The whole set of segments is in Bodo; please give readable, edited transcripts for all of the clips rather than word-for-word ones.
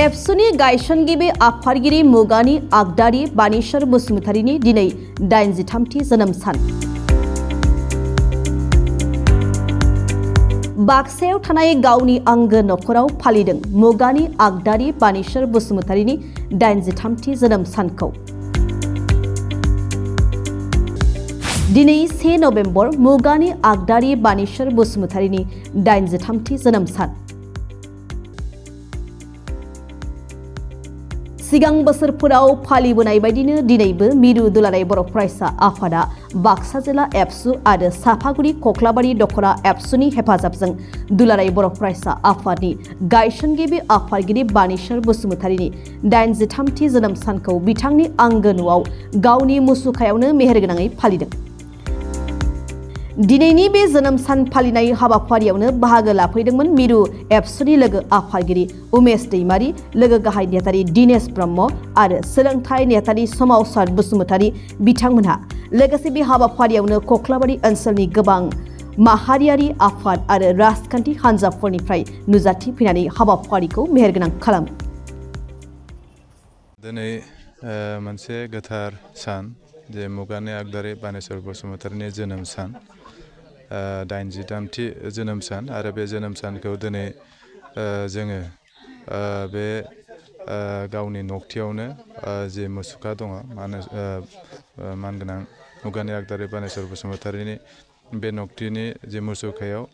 एबसुनि गायसनगिरि आफादगिरि मुगानि आगदारि बानेश्वर बसुमतारिनि दिनै 83थि जोनोम सान। बाक्सायाव थानाय गावनि आंगो नखराव फालिदों मुगानि आगदारि बानेश्वर बसुमतारिनि 83थि जोनोम सानखौ। दिनै 1 नभेम्बर मुगानि आगदारि बानेश्वर बसुमतारिनि 83थि जोनोम सान। सिगां बोसोरफोराव फालिबोनाय बायदिनो दिनैबो मिरु दुलाराय बर' फरायसा आफादा बाक्सा जिल्ला एबसु आरो साफागुरि कख्लाबारि दख'रा एबसुनि हेफाजाबजों दुलाराय बर' फरायसा आफादनि गायसनगिरि आफादगिरि बानेश्वर बसुमतारिनि 83थि जोनोम सानखौ बिथांनि आंगो न'आव गावनि मुसुखायावनो मेहेरगोनाङै फालिदों। दिनैनि बे जोनोम सान फालिनाय हाबाफारियावनो बाहागो लाफैदोंमोन मिरु एबसुनि लोगो आफादगिरि उमेश दैमारि, लोगो गाहाय नेहाथारि दिनेश ब्रह्म आरो सोलोंथाइ नेहाथारि सोमावसार बसुमतारि बिथांमोनहा। लोगोसे बे हाबाफारियावनो कख्लाबारि ओनसोलनि गोबां माहारियारि आफाद आरो राजखान्थि हान्जाफोरनिफ्राय नुजाथिफैनानै हाबाफारिखौ मेहेरगोनां खालामो। दिनै मोनसे गोथार सान, जे मुगानि आगदारि बानेश्वर बसुमतारिनि जोनोम सान, 83थि जोनोम सान। आरो बे जोनोम सानखौ दिनै जोङो बे गावनि न'खथियावनो जे मुसुखा दङ, मानगोनां मुगानि आगदारि बानेश्वर बसुमतारिनि बे न'खथिनि जे मुसुखायाव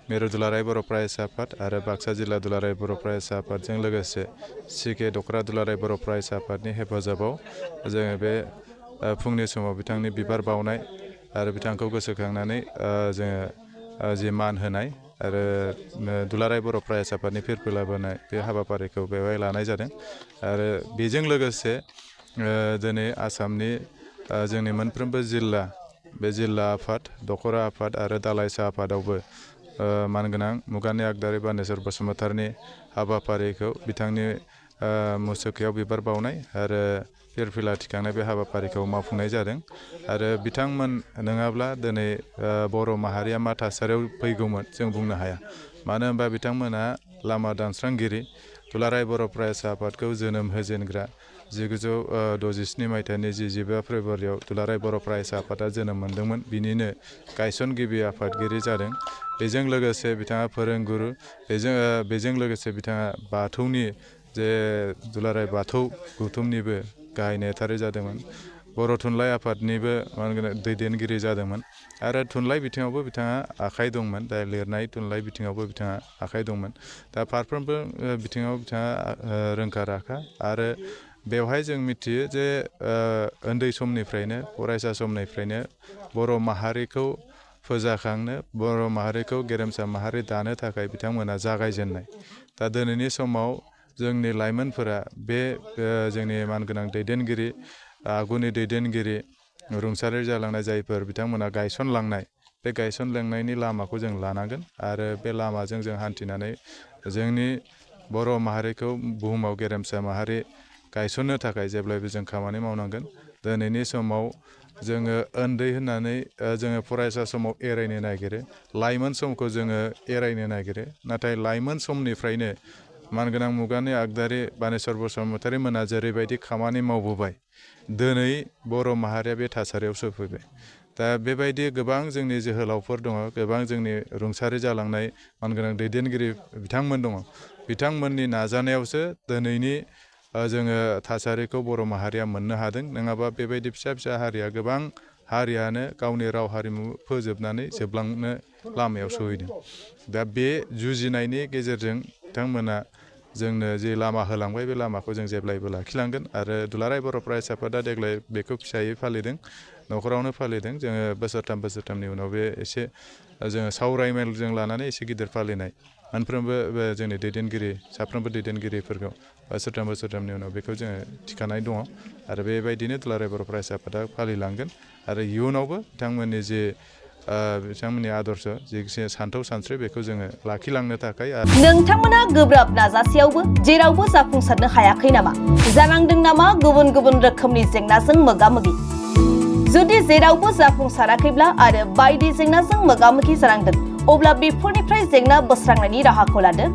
मिरु दुलाराय बर' फरायसा आफाद आरो बाक्सा जिल्ला दुलाराय बर' फरायसा आफादजों लोगोसे सिके दख'रा दुलाराय बर' फरायसा आफादनि हेफाजाबाव जोङो बे फुंनि समाव बिथांनि बिबार बावनाय आरो बिथांखौ गोसोखांनानै जोङो जि मान होनाय आरो दुलाराय बर' फरायसा आफादनि फिरफिला बोनाय बे हाबाफारिखौ बेवहाय लानाय जादों। आरो बेजों लोगोसे दिनै आसामनि जोंनि मोनफ्रोमबो जिल्ला, बे जिल्ला आफाद, दख'रा आफाद आरो दालाइसा आफादावबो मानगोनां मुगानि आगदारि बानेश्वर बसुमतारिनि हाबाफारिखौ बिथांनि मुसुखायाव बिबार बावनाय आरो फिरफिला थिखांनाय बे हाबाफारिखौ मावफुंनाय जादों। आरो बिथांमोन नङाब्ला दिनै बर' माहारिया मा थासारियाव फैगौमोन जों बुंनो हाया। मानो होनबा बिथांमोना लामा दानस्रांगिरि, दुलाराय बर' फरायसा आफादखौ जोनोम होजेनग्रा 1967 मायथाइनि 15 फेब्रुवारियाव दुलाराय बर' फरायसा आफादा जोनोम मोनदोंमोन। बिनिनो गायसनगिरि आफादगिरि जादों। बेजों लोगोसे बिथाङा फोरोंगुरु, बेजों लोगोसे बिथाङा बाथौनि जे दुलाराय बाथौ गौथुमनिबो गाहाय नेहाथारि जादोंमोन। बर' थुनलाइ आफादनिबो दैदेनगिरि जादोंमोन। आरो थुनलाइ बिथिङावबो बिथाङा आखाइ दंमोन। दा लिरनाय थुनलाइ बिथिङावबो बिथाङा आखाइ दंमोन। दा फारफ्रोमबो बिथिङाव बिथाङा रोंखा राखा। आरो बेवहाय जों मिथियो जे उन्दै समनिफ्रायनो, फरायसा समनिफ्रायनो बर' माहारिखौ फोजाखांनो, बर' माहारिखौ गेरेमसा माहारि दानो थाखाय बिथांमोना जागायजेननाय। दा दिनैनि समाव जोंनि लाइमोनफोरा बे जोंनि मानगोनां दैदेनगिरि, आगुनि दैदेनगिरि, रुंसारि जालांनाय जायफोर बिथांमोना गायसनलांनाय, बे गायसनलांनायनि लामाखौ जों लानांगोन। आरो बे लामाजों जों हान्थिनानै जोंनि बर' माहारिखौ बुहुमाव गेरेमसा माहारि गायसननो थाखाय जेब्लायबो जों खामानि मावनांगोन। दिनैनि समाव जोङो उन्दै होननानै जोङो फरायसा समाव एरायनो नागिरो, लाइमोन समखौ जोङो एरायनो नागिरो। नाथाय लाइमोन समनिफ्रायनो मानगोनां मुगानि आगदारि बानेश्वर बसुमतारि मोना जेरैबायदि खामानि मावबोबाय, दिनै बर' माहारिया बे थासारियाव सफैबाय। दा बेबायदि गोबां जोंनि जोहोलावफोर दङ, गोबां जोंनि रुंसारि जालांनाय मानगोनां दैदेनगिरि बिथांमोन दङ। बिथांमोननि नाजानायावसो दिनैनि जोङो थासारिखौ बर' माहारिया मोननो हादों। नङाबा बेबायदि फिसा फिसा हारिया, गोबां हारियानो गावनि राव हारिमु फोजोबनानै जोबलांनो लामायाव सहैदों। दा बे जुजिनायनि गेजेरजों बिथांमोना जोंनो जे लामा होलांबाय, बे लामाखौ जों जेब्लायबो लाखिलांगोन। आरो दुलाराय बर' फरायसा आफादा देग्लाय बेखौ फिसायै फालिदों, न'खरावनो फालिदों। जोङो बोसोरथामनि उनाव बे एसे जोङो सावरायमेलजों लानानै एसे गिदिर फालिनाय, मोनफ्रोमबो जोंनि दैदेनगिरि, साफ्रोमबो दैदेनगिरिफोरखौ बोसोरथामनि उनाव बेखौ जोङो थिखानाय दङ। आरो बेबायदिनो दुलाराय बर' फरायसा आफादा फालिलांगोन। आरो इयुनावबो बिथांमोननि जे बिथांमोननि आदर्श, जे सान्थौ सानस्रि, बेखौ जोङो लाखिलांनो थाखाय। नोंथांमोना गोब्राब नाजासेयावबो जेरावबो जाफुंसारनो हायाखै नामा? जानांदों नामा गुबुन गुबुन रोखोमनि जेंनाजों मोगा-मोगि? जुदि जेरावबो जाफुंसाराखैब्ला आरो बायदि जेंनाजों मोगा-मोगि जानांदों, अब्ला बेफोरनिफ्राय जेंना बोस्रांनायनि राहाखौ लादो।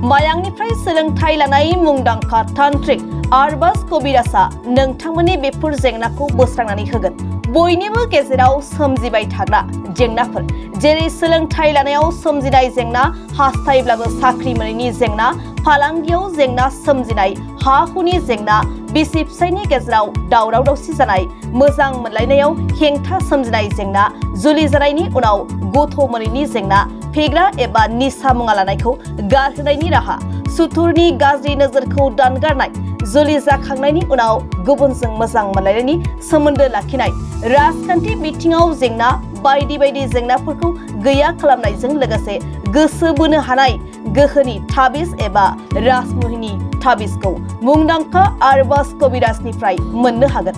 मायांनिफ्राय सोलोंथाइ लानाय मुंदांखा तान्त्रिक आरबाज कबिराजआ नोंथांमोननि बेफोर जेंनाखौ बोस्रांनानै होगोन। बयनिबो गेजेराव सोमजिबाय थाग्रा जेंनाफोर जेरै सोलोंथाइ लानायाव सोमजिनाय जेंना, हास्थायब्लाबो साख्रि मोनैनि जेंना, फालांगियाव जेंना सोमजिनाय, हा हुनि जेंना, बिसि फिसायनि गेजेराव दावराव दावसि जानाय, मोजां मोनलायनायाव हेंथा सोमजिनाय जेंना, जुलि जानायनि उनाव गथ' मोनैनि जेंना, फेग्रा एबा निसा मुवा लानायखौ गारहोनायनि राहा, सुथुरनि गाज्रि नोजोरखौ दानगारनाय, जुलि जाखांनायनि उनाव गुबुनजों मोजां मोनलायनायनि सोमोन्दो लाखिनाय, राजखान्थि बिथिङाव जेंना बायदि बायदि जेंनाफोरखौ गैया खालामनायजों लोगोसे गोसो बोनो हानाय गोहोनि ताबिज एबा राजमुहिनि ताबिजखौ मुंदांखा आरबाज कबिराजनिफ्राय मोननो हागोन।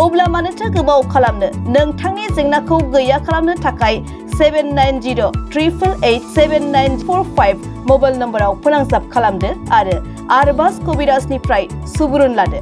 अब्ला मानोथो गोबाव खालामनो? नोंथांनि जेंनाखौ गैया खालामनो थाखाय 7908887945 मबाइल नम्बराव फोनांजाब खालामदो आरो आरबाज कबिराजनिफ्राय सुबुरुन लादो।